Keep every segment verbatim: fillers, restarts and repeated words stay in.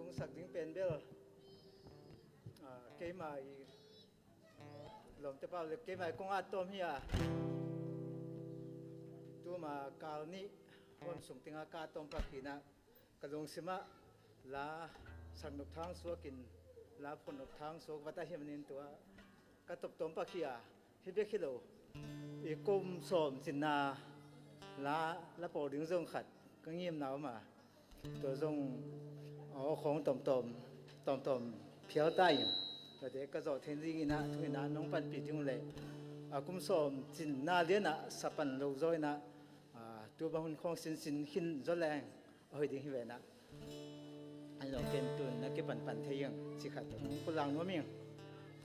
Kong sak ding pen bel, ah, keima i lawmte pau le keima i kong at tawm hi a, tuma kal nih huam sung tinga ka at tawm pak hi na, ka lungsimah la sak nop thang suakin, la phon nop thang suak vat ahih manin tua ka tawp tawm pak hi a, hi bek hi lo, i kum sawm cinna la, la pawl ding zong khat ka ngimna om a, tua zong aw khawng tawmtawm, tawmtawm phial ta in, tuate ka zawh thei ding in ah, thu in ah nong panpih ding uh leh, a kum sawm cinna lian ah sa pan lo zaw in ah, a, tu bang hun khawng sinsin khin zaw leng a hoih ding hi ve na. An lo kem tun na kipanpan thei ing ci khat hong pulak nuam ing.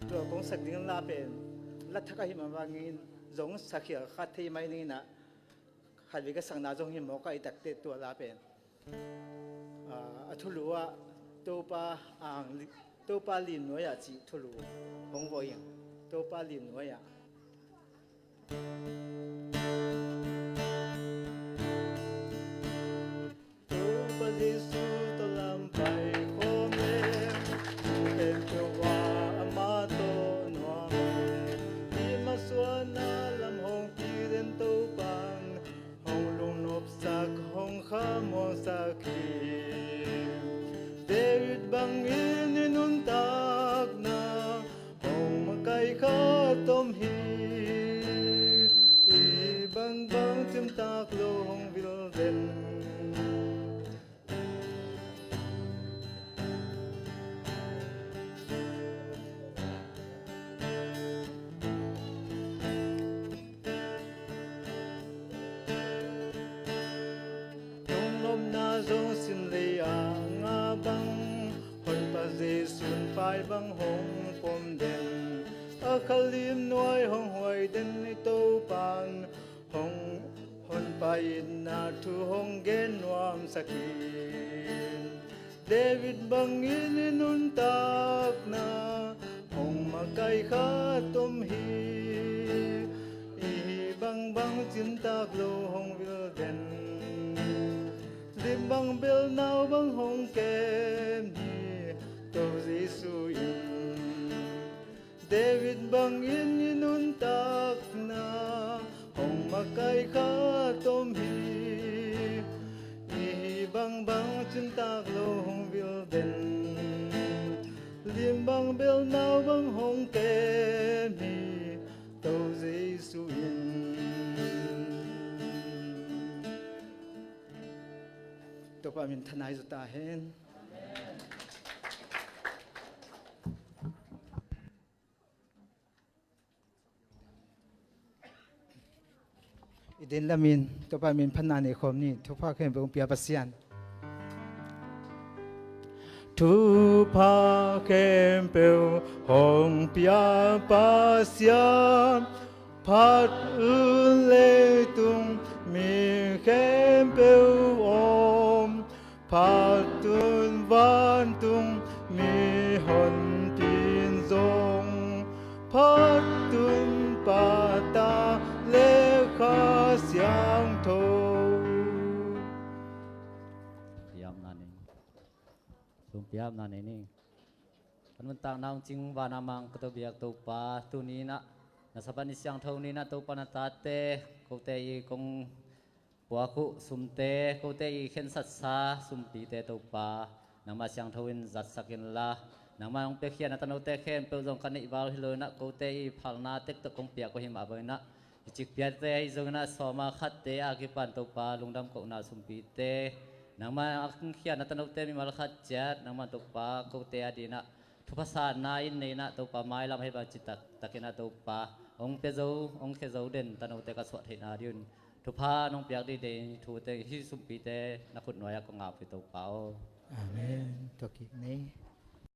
Tua kong sak ding la pen la thak ahi mah bangin zong sakhial khat thei mai ning in ah, khat vei ka sakna zong hi mawk a, i takte tua la pen, a, a thulu ah Topa ang li-, Topa lim nuai ah cih thulu hong vawh ing. Topa lim nuai ah. Topa Jesu tawh lam pai khawm leng, tu khempeuh ah amah tawh nuam hi. Hih masuana lam hong pi den Topa'n hong lungnopsak, hong khamuangsak hi. David bangin i nuntakna hong makaih khat om hi. Ihi bangbang cimtak lo hong vil den. Lungnopna zong sin lei ah ngah bang, Honpa Jesu'n pai bang hong pom den. A kha lim nuai hong huai den i Topa'n hong, Honpa itna thu hong gen nuamsak hi. David bangin i nuntakna hong makaih khat om hi. Ihi bangbang cimtak lo hong vil den. Lim bang bel nau bang hong kem hi, Topa Jesu in. David bangin i nuntakna hong makaih khat om hi. Ihi bangbang cimtak lo hong vil den. Lim bang bel nau bang hong kem hi, Topa Jesu in. Topa min thanai zaw ta hen. I din lamin Topa min phatna nei khawm ni. Thupha khempeuh hong pia Pasian. Thupha khempeuh hong pia Pasian. Phat un leitung mi khempeuh om. Phat un vantung mihonpi in zong, phat un Pa, Ta le Kha Siangtho. Piapna nei. Sum piapna nei ni. Kan nuntakna hong cing van a mang ka Topa biak Topa, tuni in ah na Sabbath ni siangtho ni in ah Topa, na tate kote i kong puak uh sumte, kote i khensatsa sumpite Topa, nangmah siangtho in zatsak inla, nangmah hong piakhia na tanote khempeuh zong ka neih val hi lo in ah, kote i phalna tek tawh kong piak uh hi mah bang in ah, i cikpiate ahi zong in ah, sawma khatte a kipan Topa lungdam kohna sumpite, nangmah hong khia na tanote mimal khat ciat, nangmah Topa kote a ding in ah thupha sanna in nei in ah Topa, mailam hei bang citak tak in ah Topa, hong pia zo, hong khia zo den tanote ka suah theihna ding un thupha nong piak ding deih thute, hih sumpite na khut nuai ah kong ap hi Topa aw. Amen. Tua kik ni.